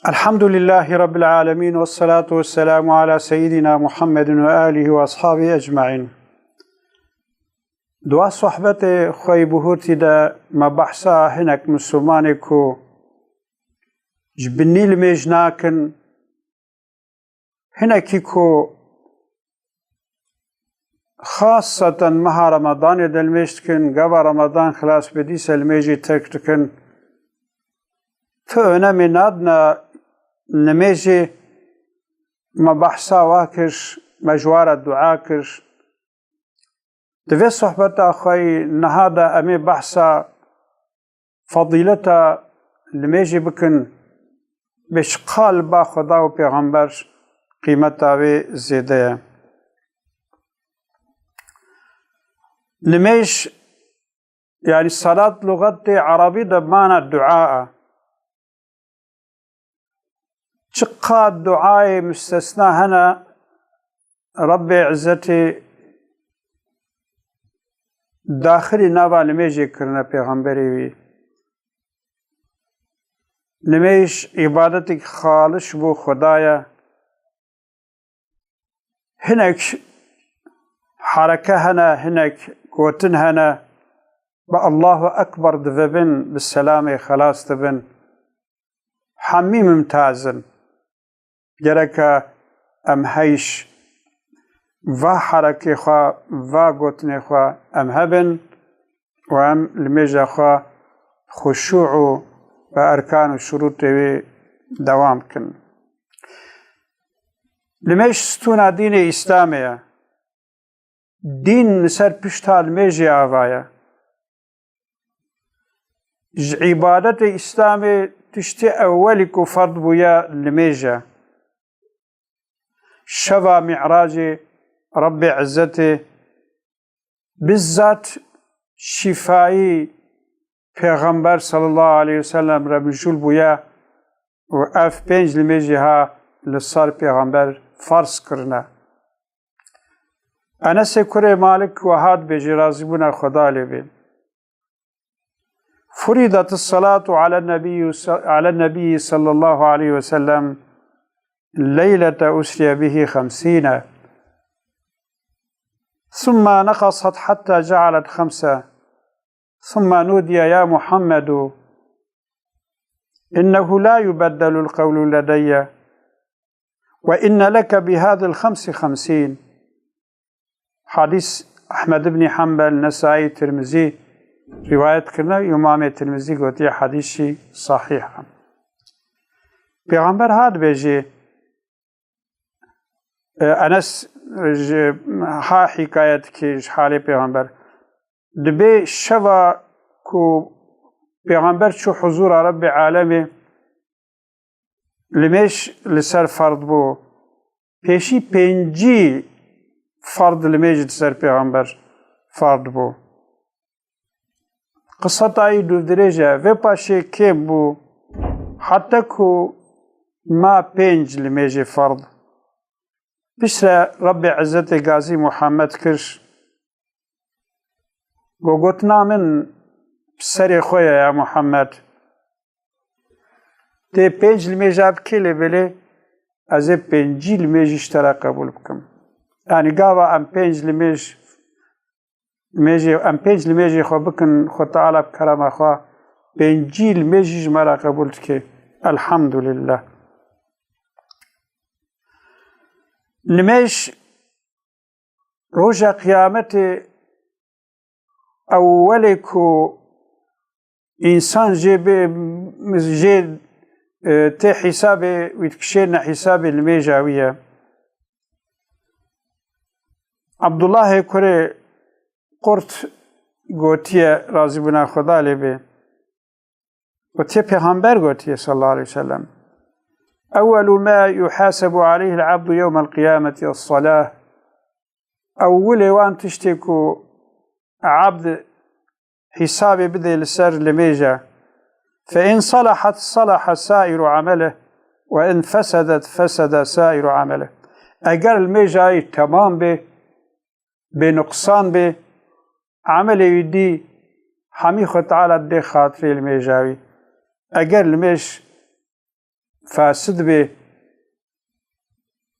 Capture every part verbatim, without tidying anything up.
Elhamdülillâhi Rabbil âlemîn ve salatu ve selâmu alâ seyyidina Muhammedin ve âlihi ve ashabihi ecmaîn. Dua sohbetê xwe yî bihurtî de me behsa hinek misilmanê ku ji binî limêj nakin, hinekî ku xaseten meha Remadanê de limêj dikin, gava Remadan xilas be dîse limêjî terk dikin. Tu önemê nadine nimêjê, me behsa wa kir, me ji wa re dua kir. Di vê sohbeta xwe yî niha de em ê behsa fedîleta limêjê bikin, bê çiqa li ba Xweda û Pêxember qîmeta wê zêde ye. Limêj, yanî salat, luxetê erebî de mana dua e. Çiqa duayê mustesna hene, Rebbê Izzetê daxilî nava limêjê kirine pêxemberê wî. Limêj îbadetek xalis bo Xweda ye. Hinek hereke hene, hinek gotin hene, bi Allahu Ekber divebin, bi selamê xelas dibin. Hemî mimtaz in. Gereke em heyş va herekê xwe, va gotinê xwe em hebin û em limêja xwe xuşû û bi erkan û şurûtê wê dewam bikin. Limêj stûna dînê Îslamê ye. Dîn li ser pişta limêjê ava ye. Ji îbadetê Îslamê tiştê ewelî ku ferd bûye limêj e. Şeva Mi'racê Rebbê Izzetê bizzat şîfayî Pêxember sallallahu aleyhi ve sellem re mijûl bûye û ev pênc limêjê ha li ser Pêxember ferz kirine. Enesê kurê Malik wiha dibêjî, razîbûna Xweda lê bê: فرضت الصلاة على النبي ص-، على النبي صلى الله عليه وسلم ليلة أسري به خمسين، ثم نقصت حتى جعلت خمسة، ثم نودي: يا محمد، إنه لا يبدل القول لدي، وإن لك بهذه الخمس خمسين. Hadîs Ehmed ibnî Hanbel, Nesayî, Tirmizî rîwayet kirine. Îmamê Tirmizî gotiye, hadîsî sahîh e. Pêxember ha dibêjê, e, Enes ji ha hîkayet dike ji halê Pêxember. Dibê şeva ku Pêxember çû huzûra Rebbê alemê, limêj li ser ferd bû. Pêşî pêncî ferd limêj li ser Pêxember ferd bû. Qiseta wî dûvdirêj e. Vê paşê kêm bû, heta ku ma pênc limêjê ferd. Piştre Rebbê Izzetê gazî Muhammed kir. Go gotina min bi serê xwe ye ya Muhammed. Tê pênc limêja bikê lê belê, ez ê pêncî limêjî ji te re qebûl bikim. Yanî gava em pênc limêj, limêjê, em pênc limêjê xwe bikin, Xwe Teala bi kerema xwe pêncî limêjî ji me re qebûl dike. Elhamdulillah. Limêj roja qiyametê ewwelê ku însan jê bê, jê, e, tê hîsabê wî dikişêne hîsabê limêja wî ye. Abdullahê kurê Qurt gotiye, razîbûna Xweda lê bê. Gotiye, Pêxember gotiye sallallahu aleyhi ve sellem: "Ewwelu ma yuhasebu aleyhil abdu yewmel qiyameti es-salah." Ewwilê wan tiştê ku abd hîsabê bidê li ser limêja. Fe in salahat salaha sairu amelih ve in fesedet fesede sairu amelih. Eger limêja wî temam bê, bênuqsan bê, emelê wî dî hemî Xwe Teala dê xatirê limêja wî. Eger limêj fasid bê,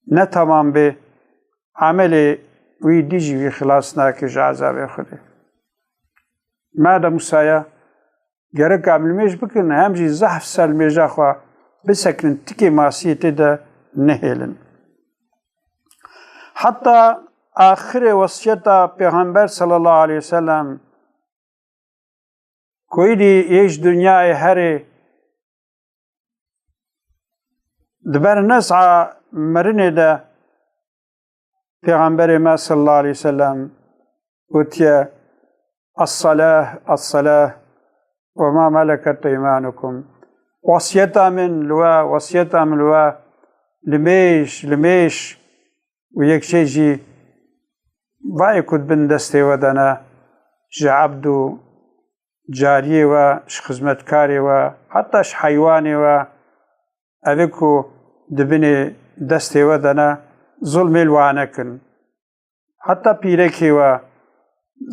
ne temam bê, emelê wî dijî wî xilas nake ji ezabê Xwedê. Madem wisa ye, gerek em limêj bikin, hem jî zehf ser limêja xwe bisekinin, tikê masiyê tê de nehêlin. Heta axirê wesiyeta Pêxember sallallahu aleyhi ve sellem, ku êdî yê ji dinyayê herê, di ber nes'a mirinê de Pêxemberê me sallallahu aleyhi ve sellem gotiye, "Es-salah, es-salah ve ma meleket eymanukum." Wasiyeta min li we, wasiyeta min li we, limêj, limêj û yek şey jî vayê ku di bin destê we de ne, ji ebd û cariyê we, ji xizmetkarê we, heta ji heywanê we, evê ku di binê destê we de ne, zulmê li we nekin. Heta pîrekê we,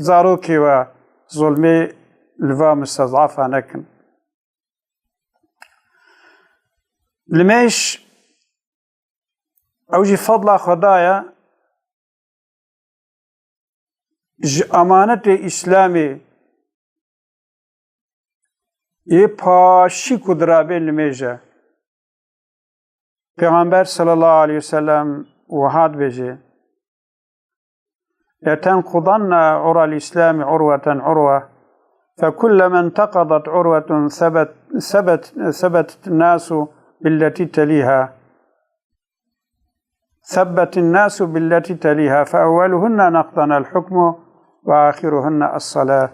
zarokê we zulmê li va mistez'afa nekin. Limêj, ew jî fedla Xweda ye, ji emanetê Îslamê yê paşî ku dirabê limêj e. Pêxember sallallahu aleyhi ve sellem wiha dibêje, "Letenqudanne ural Îslamî urweten urwe, fekulleme inteqadat urwetun sebet, sebet, sebet nasu billeti teliha." Sebbetin nasu billeti teliha, fe ewweluhunne naqdan el hukmu ve ahiruhunne es-salah.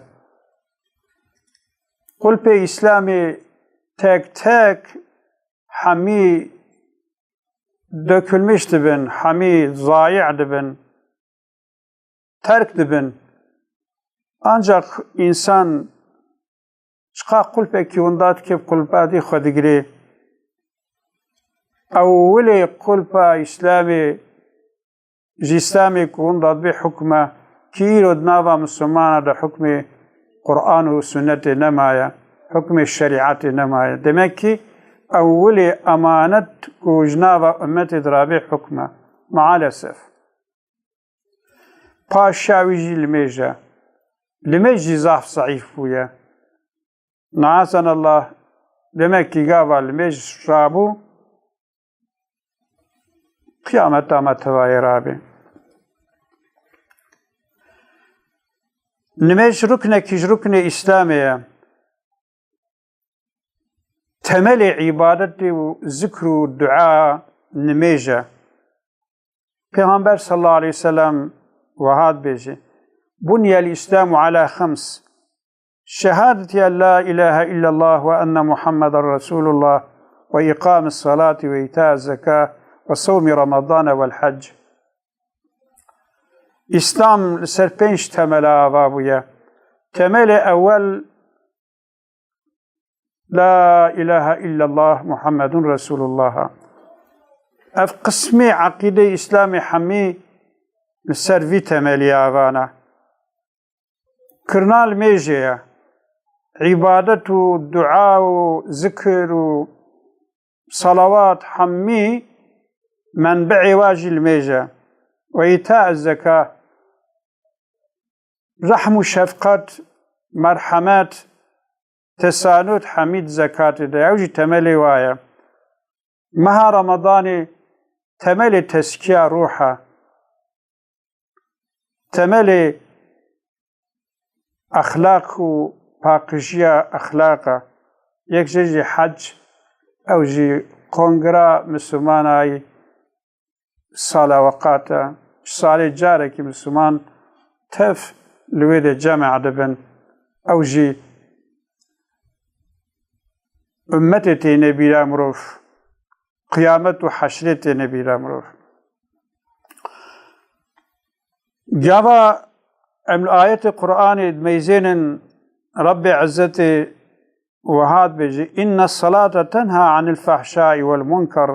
Qulpê Îslamê tek tek hemî dökülmüş dibin, hemî zayî dibin, terk dibin. Ancak insan çiqa qulpekî winda dike, bi qulpa dî xwe digirê. Ewilê qulpa Îslamê, ji Îslamê ku winda dibê hukm e, kî îro di nava Misilmana de hukmê Quran û Sunnetê nemaye, hukmê şerîetê nemaye. Demek ki ewilê emanet ku ji nava ummetê dirabê hukm e. Maalesef. Paşa wî jî limêj e. Limêj jî zaf zeîf bûye. Neazanallah, demek ki gava limêj rabû, qiyameta me tevayê rabê. Limêj ruknekî ji ruknê Îslamê ye. Temelê îbadetê û zikr û dua nimêj e. Pêxember sallallahu aleyhi ve sellem wiha dibêje, "Bunyel Îslamu ala xems, şehadeti en la ilahe illallah ve enne Muhammeden Resulullah ve iqamis salati ve ita'iz zeka ve sewmi Ramadane vel hac." Îslam li ser pênc temela ava bûye. Temelê ewel La ilahe illallah Muhammedun Resulullah. Ev qismê eqîdê Îslamê hemî li ser vî temelî avana. Kirina limêjê ye. Îbadet û dua û zikir û salawat hemî menbi'ê wa jî limêj e. Ve îta zeka, rehm û şefqet, merhemet, tesanut hemî di zekatê de ye. Ew jî temelê wa ye. Meha Remadanê temelê tezkiya ruh e. Temelê exlaq û paqijiya exlaq e. Yek jê jî hec, ew jî kongira Mislimana yî sala weqat e. Ji salê carekî Misliman tev li wê de ceme dibin. Ew jî ummetê têne bîra mirov, qiyamet û heşrê têne bîra mirov. Gava em li ayetê Qur'anê dimeyzênin, Rebbê Izzetê wiha dibêje, "Inne salate tenha anil fahşai vel munker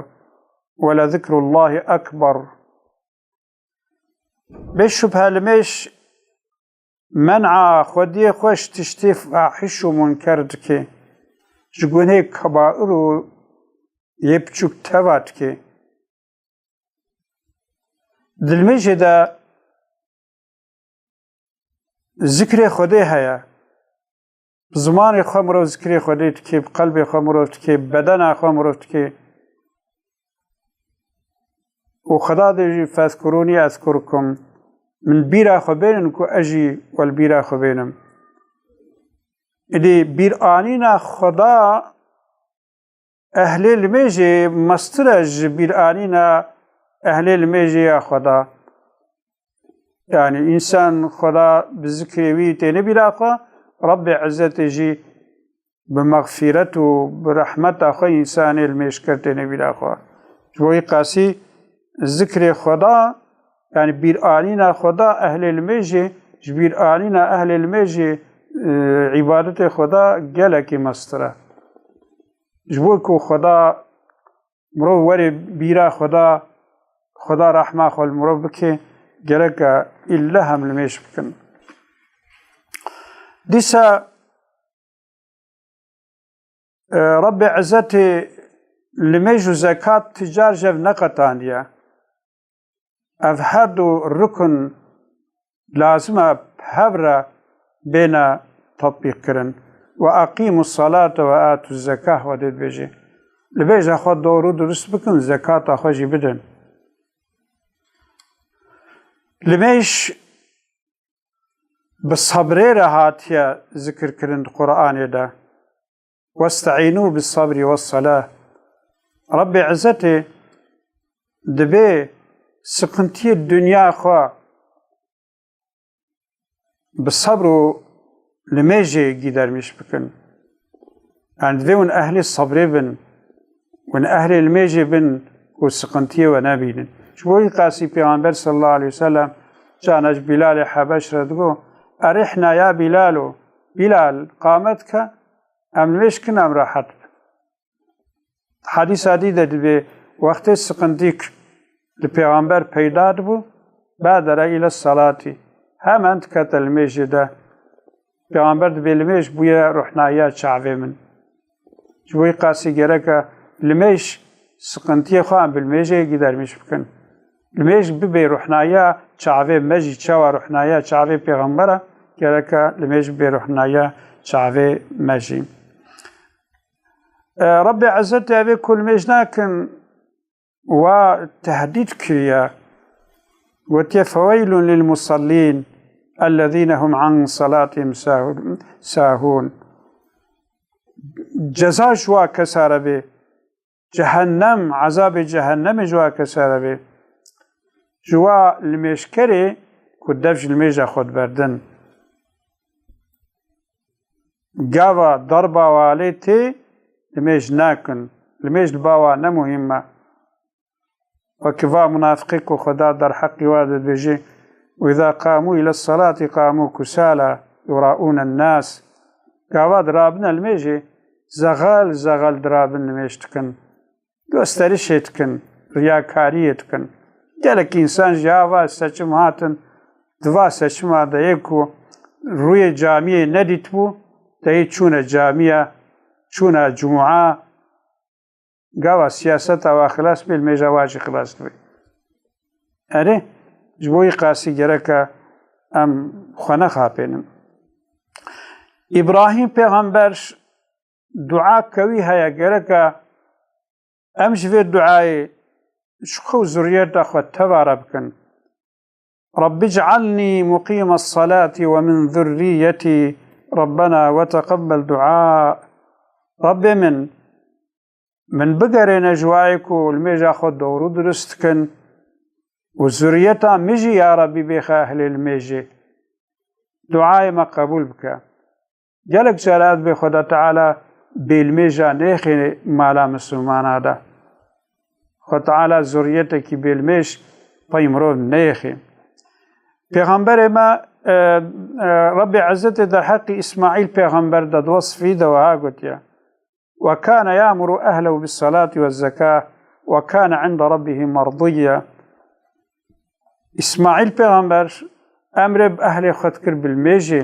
ve le zikrullahi ekber." Bê şubhe limêj men'a xwediyê xwe ji tiştê fahiş û munker dike, ji gunê kebair û yê piçûk teva dikê. Di limêjê de zikrê Xwedê heye. Bi zimanê xwe mirov zikrê Xwedê dikê, bi qelbê xwe mirov dikê, bi bedena xwe mirov dikê. Û Xweda dê jî, "Fezkurûnî ezkurkum." Min bîra xwe bênin ku ez jî we li bîra xwe bênim. Îdî bîranîna Xweda ehlê limêjê mestir e ji bîranîna ehlê limêjê ya Xweda. Yanî însan Xweda bi zikrê wî têne bîra xwe, Rebbê Izzetê jî bi mexfîret û bi rehmeta xwe însanê limêjker têne bîra xwe. Ji bo wî qasî zikrê Xweda, yanî bîranîna Xweda ehlê limêjê, ji bîranîna ehlê limêjê, e, îbadetê Xweda gelekî mestir e. Ji bo ku Xweda mirov were bîra Xweda, Xweda rehma xwe li mirov bike, gereke îlle hem limêj bikin. Dîsa, e, Rebbê Izzetê limêj û zekat ti car ji hev neqetandiye. Ev her du rukun lazim e bi hev re bêne tetbîqkirin. "Ve eqîmus salate ve atuz zekah" Xwedê dibêje. Limêja xwe doğru durust bikin, zekata xwe jî bidin. Limêj bi sebrê re hatiye zikirkirin di Qur'anê de. "Westeînû bis sabrî wes selâh." Rebbê Izzetê dibê siqintiyê dinya xwe bi sebr û limêjê gîdermîş bikin. Yanî divê hûn ehlê sebrê bin, hûn ehlê limêjê bin ku siqintiyê we nebînin. Ji bo wî qasî Pêxember sallallahu aleyhi ve sellem carna ji Bîlalê Hebeş re digot, "Erihna ya Bîlalo, Bîlal, qamet ke, em limêj kin, em rehet bin." Hadîsa dî de dibê, wextê siqintîk li Pêxember peyda dibû, "Badere île salatî", hemen dikete limêjê de. Pêxember dibê, "Limêj bûye ruhnayiya çavê min." Ji bo wî qasî gereke limêj siqintiyê xwe em bi limêjê gidermîş bikin. Limêj bibe ruhnayiya çavê me jî, çawa ruhnayiya çavê Pêxembera, gereke limêj bibe ruhnayiya çavê me jî. E, Rebbê Izzetê evê ku limêj nakin, wa tehdîd kiriye. Gotiye, "Feweylun lil musallîn, ellezîne hum an salatihim sahun-, sahûn." Ceza ji wa kesa re bê. Cehennem, ezabê cehennemê ji wa kesa re bê. Ji wa limêjkerê ku dev ji limêja xwe diberdin. Gava derba wa lê tê, limêj nakin. Limêj li ba wa ne muhîm e. Wekî va munafiqê ku Xweda derheqî wa dibêje, "Ve îza qamû île salatî qamû kusala yuraûnen nas." Gava dirabine limêjê, zexel zexel dirabin limêj dikin. Gösterişê dikin, riyakariyê dikin. Gelek însan ji ya va seçim hatin, di va seçima de yê ku rûyê camiyê nedîtibû, de yê çûne camiya, çûne cumûa, gava siyaseta wa xilas bê, limêja wa jî xilas dibe. Erê, ji bo wî qasî gereke em xwe nexapênin. Îbrahîm pêxember dua ke wî heye, gereke em ji vê duayê ji xwe û zuriyeta xwe teva re bikin. "Rabbic'alnî muqîmes salati ve min zurriyetî, Rabbena ve teqebbel dua." Rebbê min, min bigerêne ji wayê ku limêja xwe doğru durust dikin û zuriyeta min jî ya Rebbî bêxe ehlê limêjê. Duayê me qebûl bike. Gelek cara ez bê Xweda Teala bêlimêja nêxê mala misilmana de. Xweda Teala zurriyetekî bêlimêj pey mirov nêxê. Pêxemberê me, e, e, Rebbê Izzetê derheqî Îsmaîl pêxember de di wesfî de wiha gotiye, "Ve kâne ya'muru ehlehu bis salati ve zekâ ve kâne inde Rabbihî merdiyye." Îsmaîl pêxember emrê bi ehlê xwe dikir bi limêjê,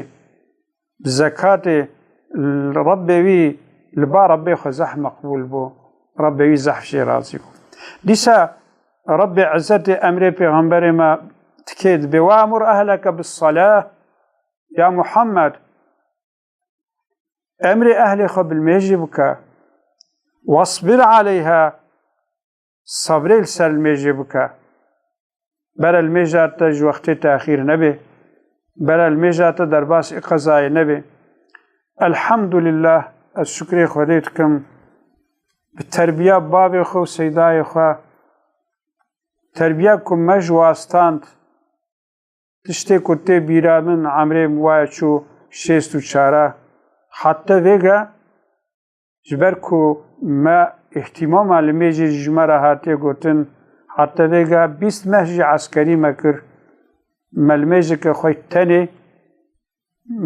bi zekatê, li Rebbê wî, li ba Rebbê xwe zeh meqbûl bû. Rebbê wî zehf jê razî bû. Dîsa Rebbê Izzetê emrê Pêxemberê me tikê dibê: "We'mur ehleke bis-salah", ya Muhammed, emrê ehlê xwe bi limêjê bike. "Wasbir aleyha", sebrê li ser limêjê bike. Bere limêja te ji wextê texîr nebe. Bere limêja te derbasî qezayê nebe. Elhamdulillah, ez şukrê Xwedê dikim. Bi terbiya bavê xwe û seydayê xwe, terbiya ku me ji wan stand, tiştê ku tê bîra min, emrê min waye çû şêst û çar, heta vêga, ji ber ku me îhtîmama limêjê jî ji me re hatiye gotin, heta vêga bîst meh jî eskerî me kir, me limêjeke xwe tenê,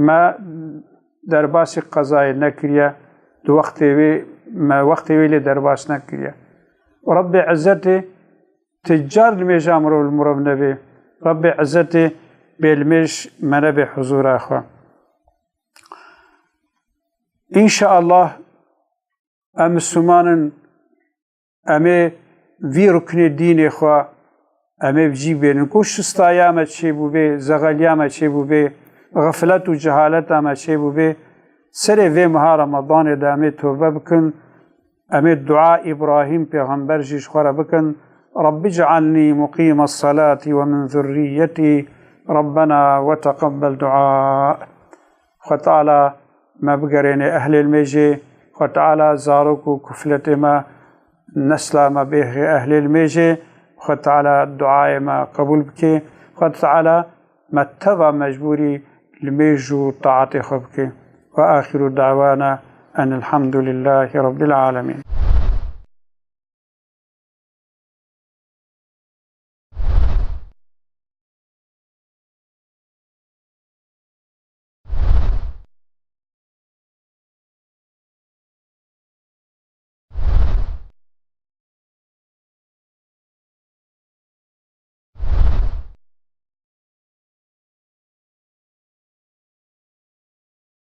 me derbasî qezayê nekiriye, di wextê wê, me wextê wê lê derbas nekiriye. Û Rebbê Izzetê ti car limêja mirov li mirov nebe. Rebbê Izzetê bê limêj me nebe huzûra xwe. Înşaallah, em Misliman in, em ê vî ruknê dînê xwe em ê bi cî bênin. Ku şistaya me çêbûbê, zexeliya me çêbûbê, xeflet û cehaleta me çêbûbê, serê vê meha Remadanê de em ê tobe bikin, em ê dua Îbrahîm pêxember jî ji xwe re bikin: "Rabbi ce'alnî muqîmes salati ve min zurriyetî, Rabbena ve teqebbel dua." Xwe Teala me bigerêne ehlê limêjê, Xwe Teala zarok û kufletê me, nesla me bêxe ehlê limêjê, Xwe Teala duayê me qebûl bike, Xwe Teala me teva mecbûrî limêj û taetê xwe bike. Ve axiru dawana enil hamdulillahî rabbil alemîn.